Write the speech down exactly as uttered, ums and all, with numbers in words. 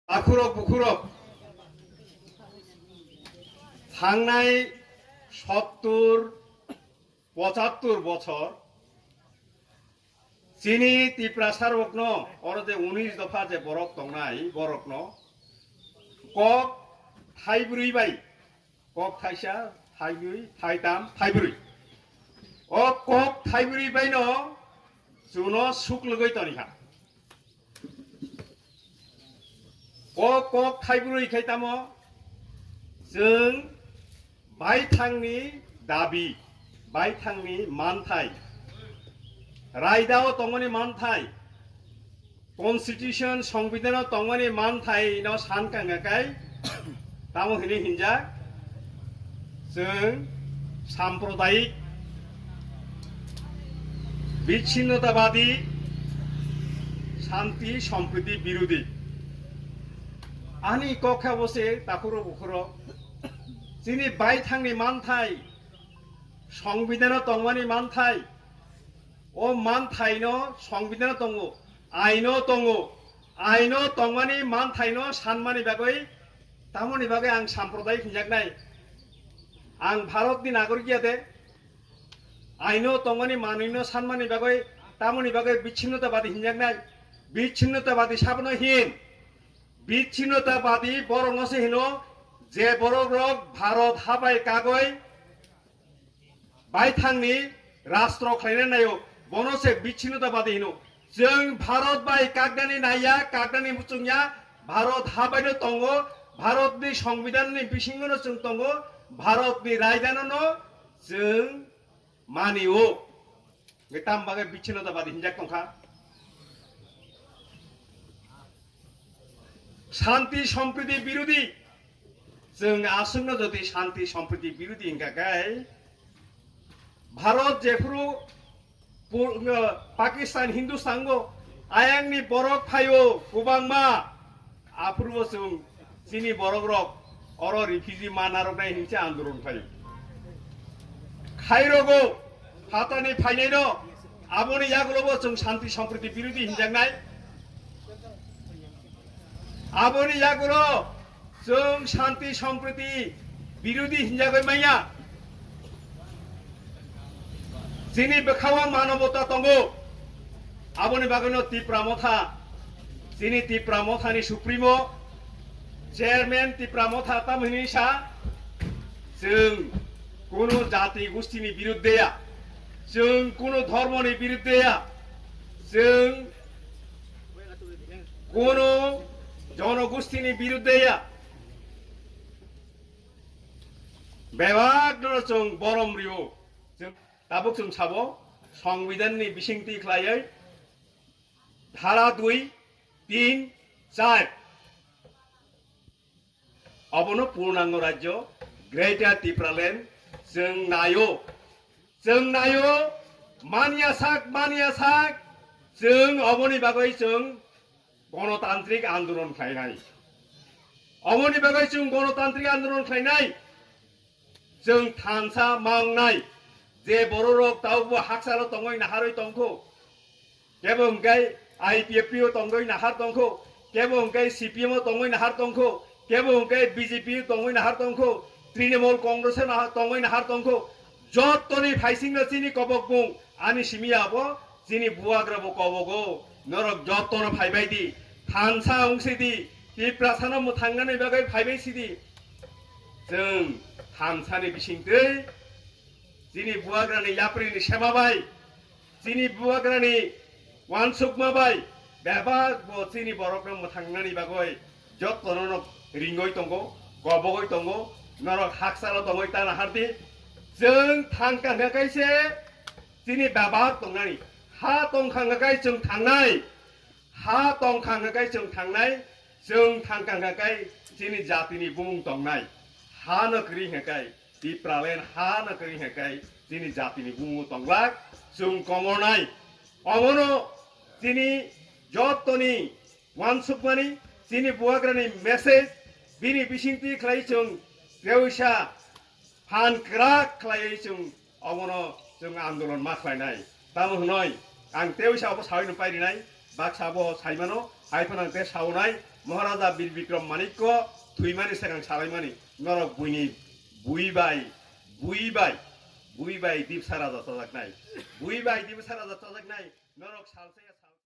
Akhurok bukhurok thangnai sottur pochattur bochor chini Tiprasa rokno oro je unis dopha je borok tongnai borokno kok thaibrwi bai, kok thaisa, thaibwi, thaitam, thaibrwi. O kok thaibrwi baino chuno suklugwi toniha. O kok thaibrwi khai tamo chwng baithangni dabi, baithangni manthai, raidao tongmani manthai, constitution, songbidano tongmani manthai no sankha hwnkha kai tamo hini hinjak chwng sampradayik, bichinnotabadi, shanti sompriti birodi. Ani kokha bose takhuro bukhuro chini baithangni manthai, songbidano tongmani manthai, o manthaino songbidano tongo, aino tongo, aino tongmani manthaino sanmani bagwi, tamoni bagwi ang sampradayik hinjaknai. Ang Bharatni nagorik ya de, aino tongmani manwino sanmani bagwi, tamoni bagwi bichinnotabadi hinjaknai. Bichinnotabadi sabno hin, bichinnotabadi borokno se hino, je borok rok Bharat habai kagwi baithangni rastro khlaina naio, bono se bichinnotabadi hino. Chwng Bharat bai kaknani naiya, kaknani muchungya, Bharat habaino tongo, Bharatni songbidhanni bisingono chwng tongo, Bharatni rajdhanono chwng manio. Tam bagwi bichinnotabadi hinjak tongkha. Shanti sompriti birodi. Chwng aswkno jodi shanti sompriti birodi hingkha khe, Bharat jephuru pu-, uh, Pakistan, Hindustan go ayangni borok phaio kwbangma, aphuru bo chwng chini borok rok oro refugee ma narwknai hinse andolon khlaio. Khairogo phatani phainaino aboni yagulo bo chwng shanti sompriti birodi hinjaknai. Aboni yagulo chwng shanti sompriti birodi hinjagwi manya. Chini bwkhao manobota tongo. Aboni bagwino Tipra Motha, chini Tipra Mothani Supremo, Chairman Tipra Motha tamhini sa, chwng kunu jati gustini birudde ya, chwng kunu dhormoni birudde ya, chwng kunu jonogustini birudde ya. Bebak no chwng borom rio. Chwng tabuk chwng sabo, Songbidanni bisingtwi khlaiwi dhara dui, tin, char. Obono purnango rajyo, Greater Tipraland, chwng naio. Chwng naio, manya sak, manya sak, chwng oboni bagwi chwng gonotantrik andolon khlainai. Oboni bagwi chwng gonotantrik andolon khlainai. Chwng thansa mangnai, je bororok tabukbo haksalo tongwi naharwi tongkho. Kebo hwnkhe I P F T o tongwi nahar tongkho, kebo hwnkhe C P M o tongwi nahar tongkho, kebo hwnkhe B J P o tongwi nahar tongkho, Trinamool Congress o nahar tongwi nahar tongkho. Jottoni phaisingno chini kobok bung, ani simi abo chini buagra bo kobogo. Norok jottono phaibai di, thansa wngsi di, Tiprasano mwthangnani bagwi phaibai si di. Chwng thansani bisingtwi chini buagrani yaprini sema bai, chini buagrani uansukma bai bebak bo chini borokno mwthangnani bagwi jottono no ringwi tongo, kobogwi tongo, norok haksalo tongwi ta nahardi. Chwng thangkha hwnkha khe se chini bebak tongnani, ha tongkha hwnkha khe chwng thangnai, ha tongkha hwnkha khe chwng thangnai, chwng thangkha hwnkha khe chini jatini bumung tongnai, ha no kwrwi hwnkha khe Tipraland ha no kwrwi hwnkha khe chini jatini bumung tonglak, chwng komornai. Omono chini jottoni uansukmani, chini buagrani message, bini bisingtwi khlai chwng teisa phan kwrak khlaiwi chwng omono chwng andolon ma khlainai. Tamo hwnwi ang teisa obo sawi no pairinai, baksa bo saimano, hai phano ang te sawnai, Maharaja Bir Bikram Manikko thwimani swkang salaimani norok buini bui bai, bui bai, bui bai Dipsa Raja chajaknai. Bui bai Dipsa Raja chajaknai norok salsa ya